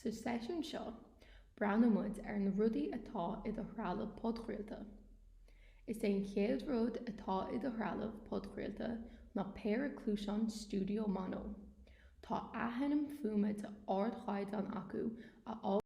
Sa seisiún seo, breathnóidh muid ar na rudaí atá i do threalamh podchraolta. Is é an chéad rud atá i do threalamh podchraolta ná péire cluaisán stiúideo mono. Tá athsheinm fuaime de ardchaighdeán acu a.